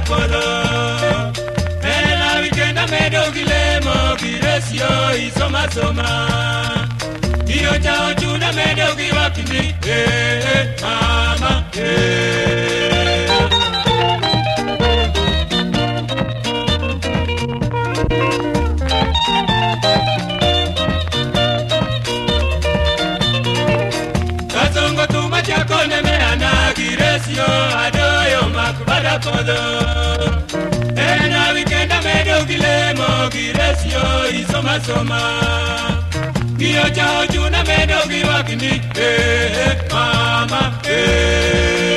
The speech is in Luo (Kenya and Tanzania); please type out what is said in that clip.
podho. En awi kenda medo gi lemo gi resio isoma soma. Iyo cha ochuna medo gi ywak ni eh eh mama eh. Kasongo tuma chako ne me anagi resio adoyo mak bada podho. En awi kenda medo gi lemo gi resio isoma soma. Iyo cha ochuna medo gi ywak ni eh eh mama eh.